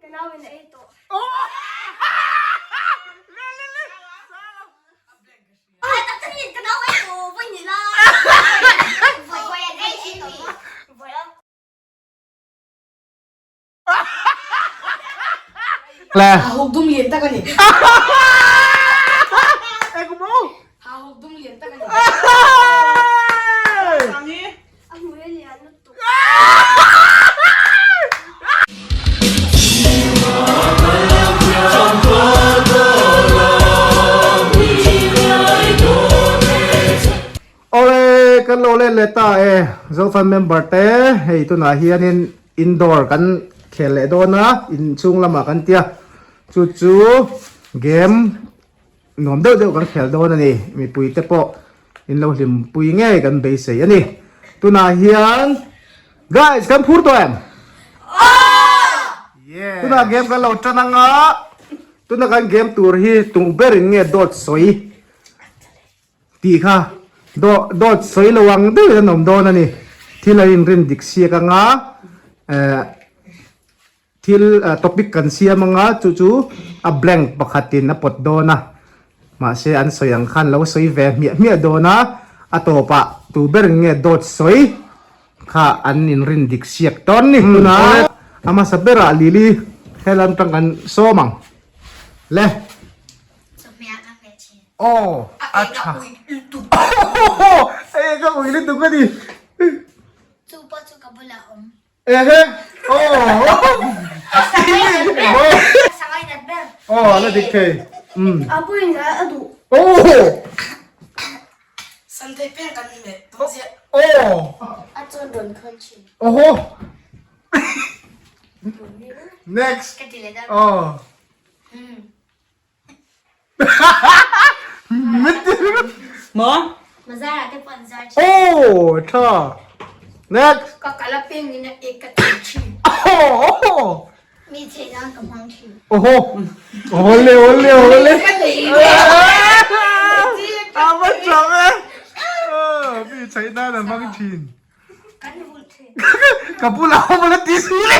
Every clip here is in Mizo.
nau in a ei tawh. Ka nau ei tawh vawi ni la. Vawi an ei tawh. Vawi a. Le. Hahuk dum lian tak a ni. Eng maw? Hahuk dum lian tak a ni. A hmui a lian lutuk. Awle kan lo let leh ta e Zofan member te hei tunah hianin indoor kan khel leh dawn a inchhung lamah kan tia chu chu game nuam deuh deuh kan khel dawn a ni mipui te pawh in lo hlimpui ngei kan beisei a ni tunah hian guys kan phur tawh em tunah game kan lo tan anga tuna kan game tur hi tung berin nge dawt sawi. Tih kha dawt sawi lo ang deuhin an awm dawn a ni. Thil an inrin dik siak anga eh thil topic kan siam anga chu chu a blank pakhatin a pawt dawn a. Mahse an sawi ang khan lo sawi ve hmiah hmiah dawn a, a tawpah tu berin nge dawt sawi kha an inrin dik siak dawn ni. Tunah a hmasa berah Lily helam tang kan sawm ang le. Aw a tha A eng a ui lutuk a ni. Chu pawh chu ka bulah awm. Ehe aw Sangai nat ber. Aw a la dik thei. A puin a duh. Aw. Sunday peng kan hmeh tum ziah. Aw. A chawn rawn khawn thin. Oho. Next. Ka ti leh dawn. Aw. Maw? Mazara te pawh an zar thin. Oh, tha. Next. Ka kal a peng in a ek ka tih thin. Oh. Mi chhe nan ka hmang thin. Oho. Ole ole ole. A va tha ve. Mi chhe nan a hmang thin. Kan vulh thin. Ka bulah awm ala ti si le.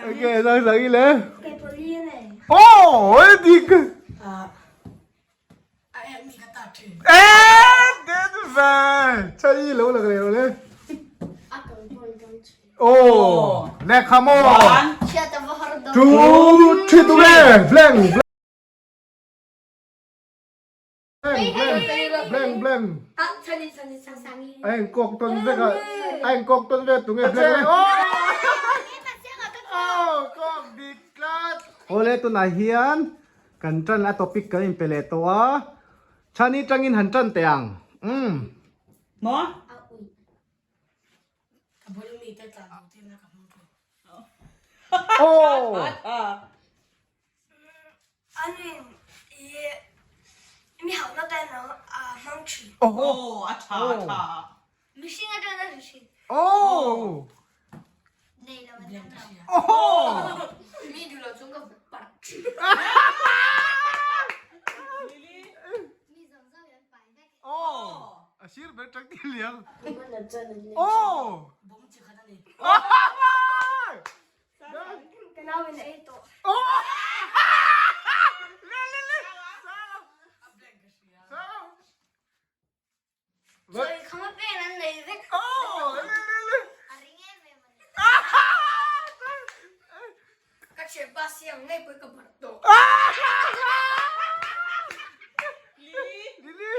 Okay, sang sang i le. Kei pawh li a nei. Oh, oi dik. A em mi ka tar thin. Eh, den ve. Chai lo la le le. A kal pawh an tam thin. Oh, le come on. One. Hriat a va har dawn. Two, three, two, blank. Blank, blank, blank, blank. A in kawk tawn vek a, a in kawk tawn vek tunge blank le. Oh, kawk dik tlat. Awle tunah hian kan tan a topic kan inpe leh tawh a, Chhani tangin han tan teh ang. Umm. Maw? Ka bul mi te tlan duh tirna ka hmang thin. Oh. Aw a tha a tha. Oh. Oh. Oh. A sir ber tang ti liang. Oh. Ka nau in a ei tawh. Sawi kham a pen an nei vek. A ring em em a ni. Ka thianpa siang ngei pawh ka barh tawh. Lily.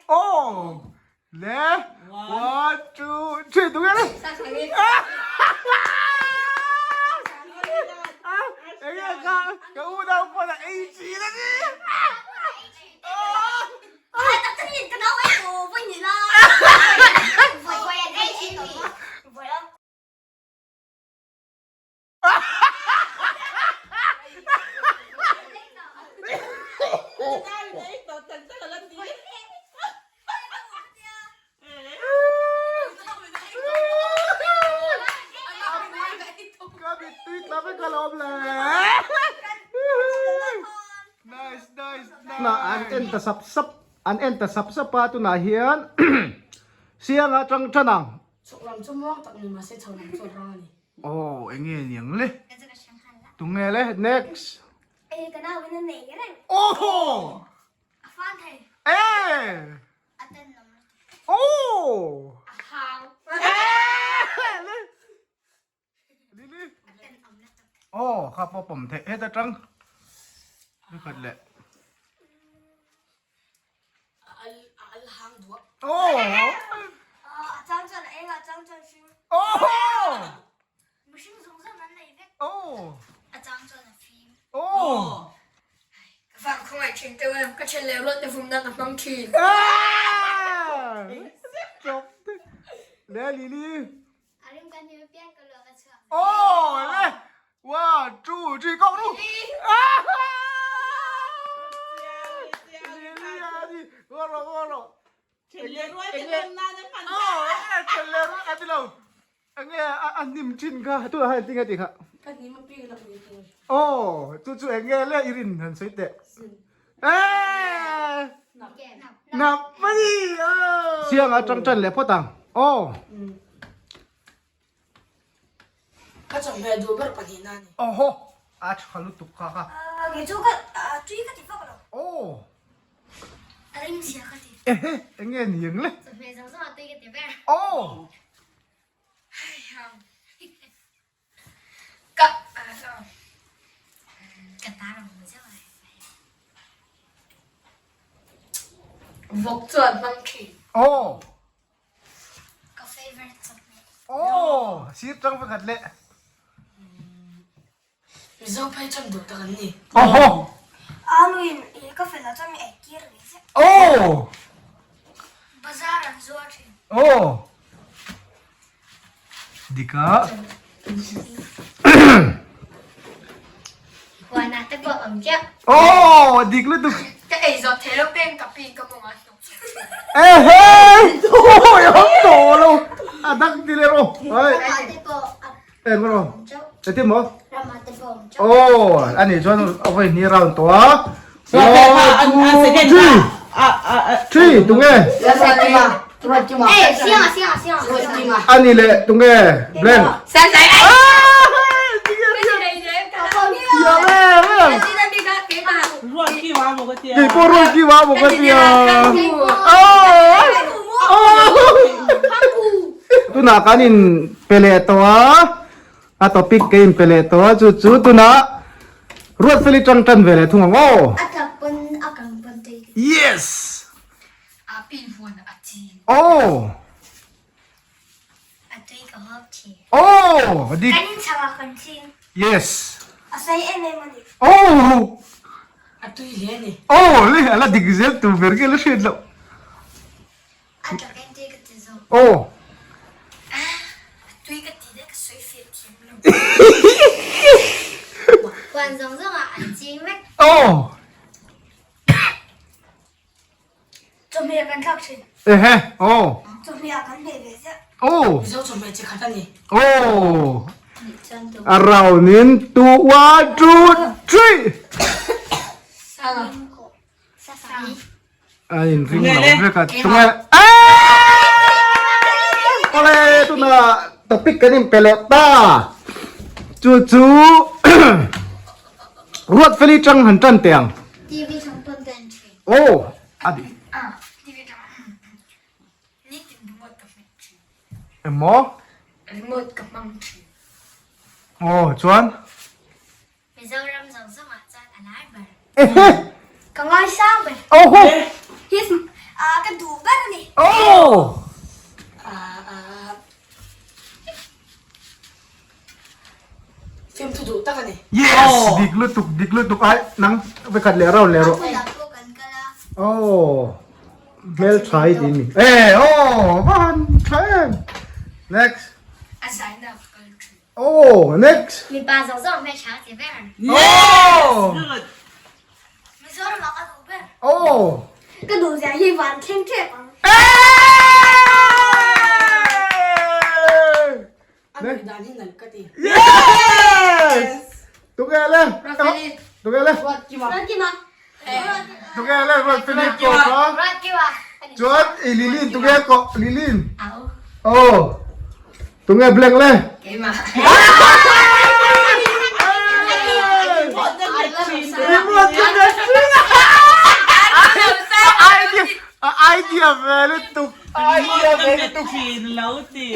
Oh! Le! One, two, three, tu nghe đi. Enge ka ka u dau pawh la ei chi na ni. Ka mittui tla vek alawm le. Tunah an en ta sap sap an en ta sap sap a tunah hian Sianga tang tan ang. Chhuk lam chu muang tak ni mahse chho lam chu a rang a ni. Aw enge niang le? Tunge le next. Ka nau in a nei reng. Aww. A fan thei. Ee. A ten lam a ti. Aww. A hang. Ee. Le. Lily. A ten awm la tak. Aw kha pawh pawm theih het atang. Nikhat leh. A al a al hang duah. Aw. A chang chuan a eng a chang chuan hring. Aw. Mihring zawng zawng an nei vek. Aw. A chang chuan a fim. Aw. Ka vang khawngaih thin teuh em, ka then leh ruat te vum nan a hmang thin. Chawp te. Le Lily. A rim kan him piang ka luak a chhuak. Aw le. One, two, three, go ru. Lily ani. Go ro go ro. Then leh rual te vum nan a hman. Aw, then leh rual a ti lo. Enge a hnim thin kha tunah khan engtin nge tih kha? Ka hnim a piang lak ni tur. Aw chu chu enge le i rin han sawi teh. Eee! Nap mani aw. Siang atang tan leh phawt ang aw. Ka chawhmeh duh ber pahnihna a ni. Awhaw a tha lutuk kha kha. Kei chu ka tui ka ti vak lo. Aw. A ring chhia ka ti. Ehe enge ni ang le? Chawhmeh zawng zawng a tui ka ti ber. Aw. Ka Ka tar ang hmu zeuh a. Vawk chuan hmang thin. Aw. Ka favorite chawhmeh. Aw, sir tang pakhat leh. Mizo phei chuan duh tak an ni. Awhaw. Aluin i ka fel ah chuan mi ei kir ve ziah. Aw. Bazar an zuar thin. Aw. Dika. Huanah te pawh awm chiah. Aw, dik lutuk. Ka ei zawh thei lo peng ka pi ka mawng ah hnawk. Ehe! Oi, awm tawh lo. A dak ti leh rawh. Ai. Ramah te pawh a Eng rawh. awm chauh. Engtin maw? Ramah te pawh awm chauh. Aw, ani chuan a vawi hnih round tawh a. One, two, three. Three, tunge? Eh, siang ah, siang ah, siang ah. Ani leh tunge? Blank. Kei pawh ruat ki ma maw ka tia. Tunah kan in pe leh tawh a, a topic ka in pe leh tawh a, chu chu tunah Ruatfeli tang tan ve leh thung ang aw. A tak pawn a kang pawn tui. Yes. A pin huan a chi. Aw. A tui ka hawp thin. Aw. Dik. Kan in chhak ah kan ching. Yes. A sei em em a ni. Aw. A tui hle a ni. Aw le a la dik zel tur ber nge la hriat loh. A tak en tui ka ti zawk. Aw. A tui ka ti daih ka sawi fiah thiam lo. Huan zawng zawng ah an ching vek. Aw. Chawhmeh kan thlak thin. Ehe. Aw. Chawhmeh ah kan hmeh ve ziah. Aw. Mizo chawhmeh chi khat a ni. Aw. A round in 2 1 2 3. Sanga. A in ring lo vek a tunge Awle tuna topic kan in pe leh ta chu chu Ruatfeli tang han tan teh ang. TV thang pawn ka en thin. Aw a di. TV thang nitin remote ka hmang thin. Emaw? Remote ka hmang thin. Aw chuan. Mizoram zawng zawngah chuan a lar ber. Ehe! Ka ngaisang ber. Oho! His ka duh ber a ni. Oh! Fiamthu duh tak a ni. Yes! Dik lutuk, dik lutuk. Ai, nang vekhat leh round leh rawh. A hmunah pawh kan kal a. Oh! Hmel tha i ti ni. Eh, oh! Va han tha em! Next. A zaina ka kal thin. Oh, next. Mipa zawng zawng hmeichhia ka ti ber. Oh! Mizoram ah ka duh ber. Oh! Ka duh zia hi van thleng tep ang. A nuih dan hi nalh ka ti. Yes! Tunge le? Rafaeli. Tunge le? Ruat Kima. Ruat Kima. Tunge le Ruatfeli kawp a. Chuan i Lilin tunge kawp Lilin. Oh. Tunge blank le. Keimah. Remote ka nghet thin. A idea ve lutuk. Idea ve lutuk.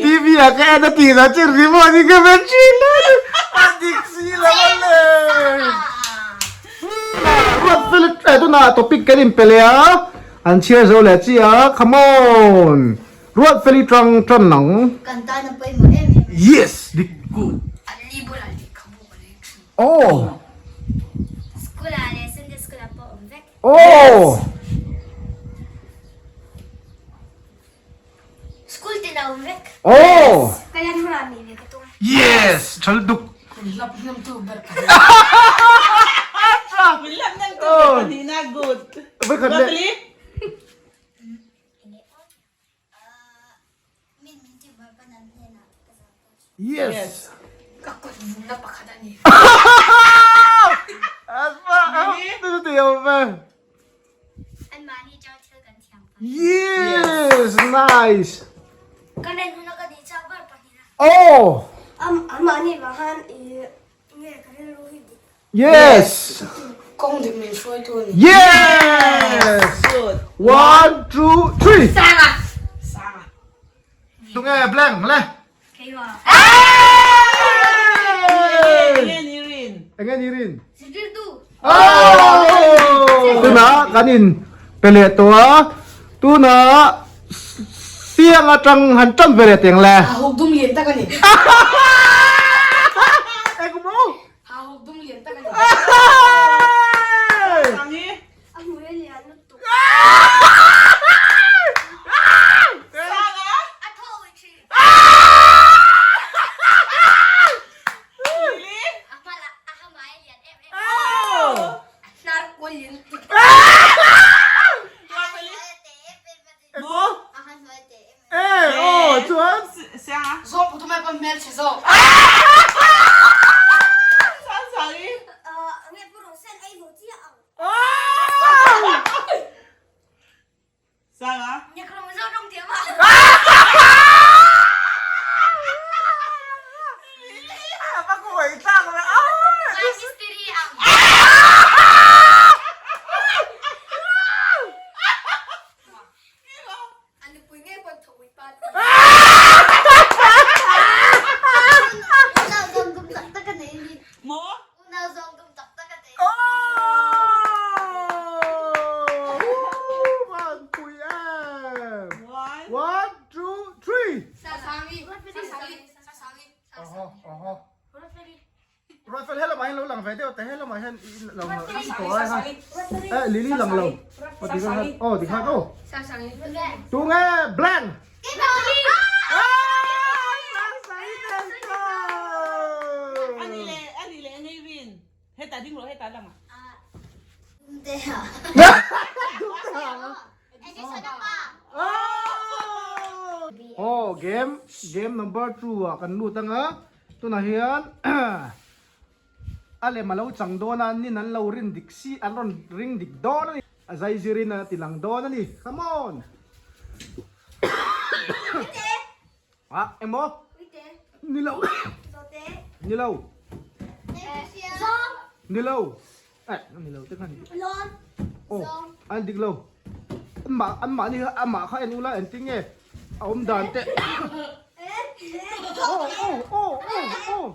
TV ah ka en a tih lah chu remote hi ka ve thin a. A dik si lo a le. Ruatfel eh tunah topic kan inpe leh a. An chhiar zo leh chi a. Come on. Ruatfeli tang tan ang. Kan tan a pawimawh em em. Yes! Dik good. An ni bulah lehkhabu ka lei thin. Oh! School ah leh Sunday school ah pawh awm vek. Oh! School tin a awm vek. Oh! Ka lan hunah mi ve ka tum. Yes! Tha lutuk. Min hlap hnem tu ber ka ni. Min hlap hnem tu ber ka ni na good. Vekhat leh. Yes. Ka kut vumna pakhat a ni. Yes, nice. Kan en huna ka ni chak ber pahnih a. Oh. Amahni vang khan i nge ka rilru hi dik. Yes. Kawng dik min hruaitu a ni. Yes. Good. 1 2 3. Sanga. Sanga. Tunge blank le. Keimah. Enge ni rin? Enge ni rin? Zirtirtu. Oh! Tuna kan in pe leh tawh a. Tuna siang atang han tan ve leh teng le. A huk dum lian tak a ni. Engmaw? A huk dum lian tak a ni. Sangi. A hmui a lian lutuk. Sanga. A thaw ui thin. Lily. A hma lah a hamai a lian em em. Oh. A hnar kual lian lutuk. Maw? A han hnuai teh em em. Eh, aw chuan. Siang a. Zawk putu mai pawn hmel chhe zawk. Sang sangi. Nge pu Rosen ei zo chiah ang. Sanga. Nge kro Mizo tawng thiam a. A kuai tlak le a. Vai mistiri ang. A nupui ngei pawn tho ui pa ti. Unau zawng dum tak tak a nei ni. Maw? Unau zawng dum tak tak a nei. Oh! Vanpui em! One. 1 2 3. Sasangi. Sasangi. Sasangi. Oho, oho. Ruatfel helamah hian lo lang ve deuh teh helamah hian i lo tawh ai kha. Eh Lily lang lo. Aw ti khan aw ti khan aw. Tunge blank. Ani le ani le ngei rin. Heta ding rawh heta lang ah. Aw game game number 2 ah kan lut anga. Tunah hian a lem a lo chang dawn a, nin an lo rin dik si, an rawn ring dik dawn a ni. A zai zirin a ti lang dawn a ni. Come on! Ah, engmaw? Ni lo. Ni lo. Ni lo. Eh, ni lo te kha ni. Oh, an dik lo. Amah amah ni amah kha en ula engtin nge a awm dan te. Oh oh oh oh oh.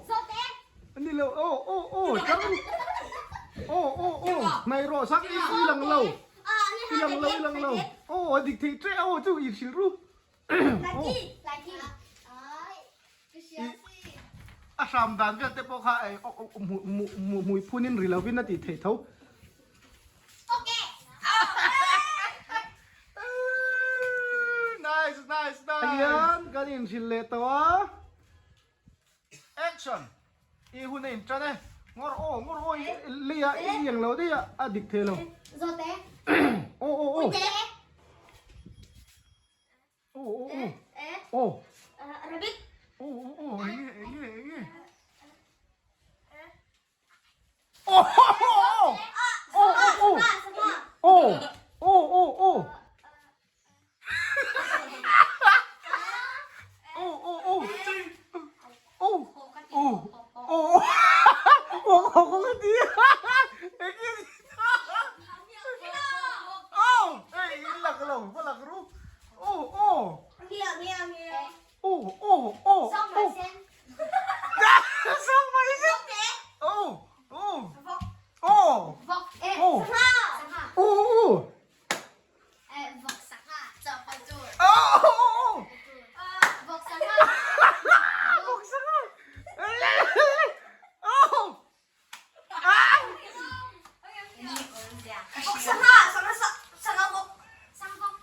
Ni lo oh oh oh chang. Oh oh oh nai rawh sak i i lang lo. I lang lo i lang lo. Oh a dik thei tre oh chu i hrilh ru. Oh. A hram dan vel te pawh kha hmui phunin ri lovin a tih theih tho. Nice nice nice. Hian kan inhrilh leh tawh a. Action! I hun a intan e. Ngawr aw ngawr aw i lei a i eng lo daih a a dik thei lo. Aw aw aw. Aw aw aw. Aw. Aw aw aw eng nge eng nge eng nge. Aw aw aw. Aw aw aw. Sangha sangha sangha bawk sangha bawk.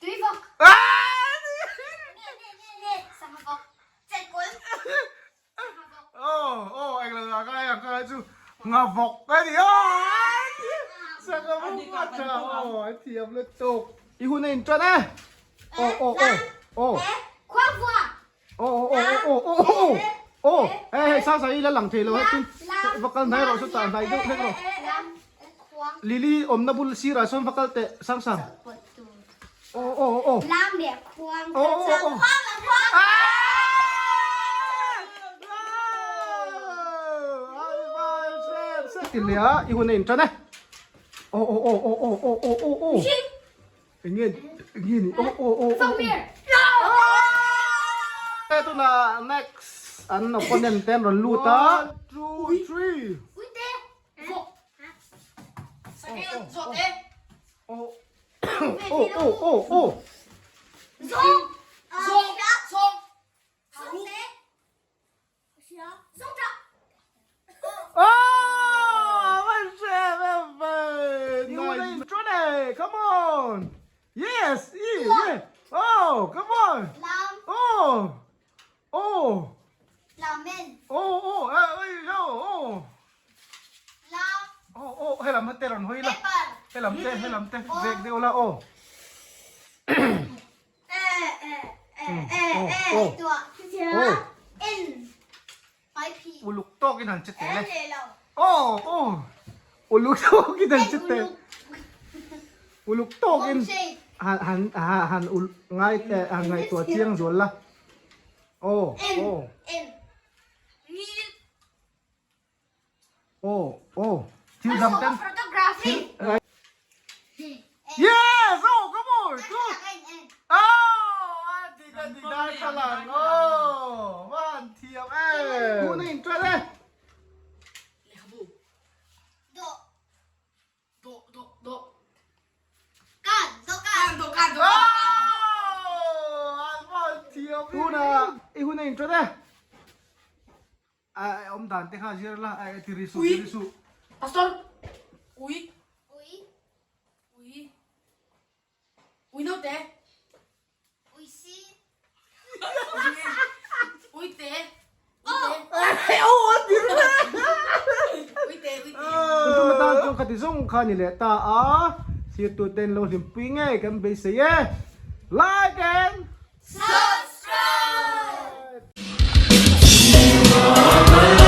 Tui bawk. Sangha bawk. Chetkawl. Oh oh eng lo ah ka ngai ang ka ngai chu nga vawk a ni oh sangha vawk a tha oh a thiam lutuk i hun a in tan e oh oh oh oh oh oh oh oh oh oh oh hei hei sang sang i la lang thei lo hetin va kal hnai rawh chutah hnai deuh hlek rawh lily awmna bul sirah sawn va kal teh sang sang oh oh oh oh oh oh Ti leh a i hun a in tan e oh oh oh oh oh oh oh oh oh Enge enge ni oh oh oh oh oh tuna next an opponent ten rawn lut a 1 2 3 oh oh oh oh oh Come on! Yes! Yeah! Oh! Come on! Oh! Oh! Oh! Oh! Oh! Oh! Oh! Helam te rawn hawi la. Helam te, helam te vek deuh la. Oh! Uluk tawkin han che tel e. Aw aw uluk tawkin han che tel. Uluk tawkin han han han ul ngai teh han ngaihtuah chiang zual la. Aw aw. Aw aw thil dang ten thil Yes! Oh, come on! Good! Oh, a dik a dik dar kha lang. Oh, van thiam e. Hun a intrat e. Lehkhabu. Do. Do do do. Kan do kan. Do kan do. Oh, a van thiam. Hun a i hun a intrat e. A awm dan te kha zir la a ti ri suh ti ri suh. Pastor. Ui. Ui. Ui. Ui no te. Ui si. Ui te. Oh. Oh a ti ri. Ui te ui te. Tun atan chuan khati zawng kha ni leh ta a thirtu ten lo hlimpui ngei kan beisei e. Like and Subscribe. Subscribe.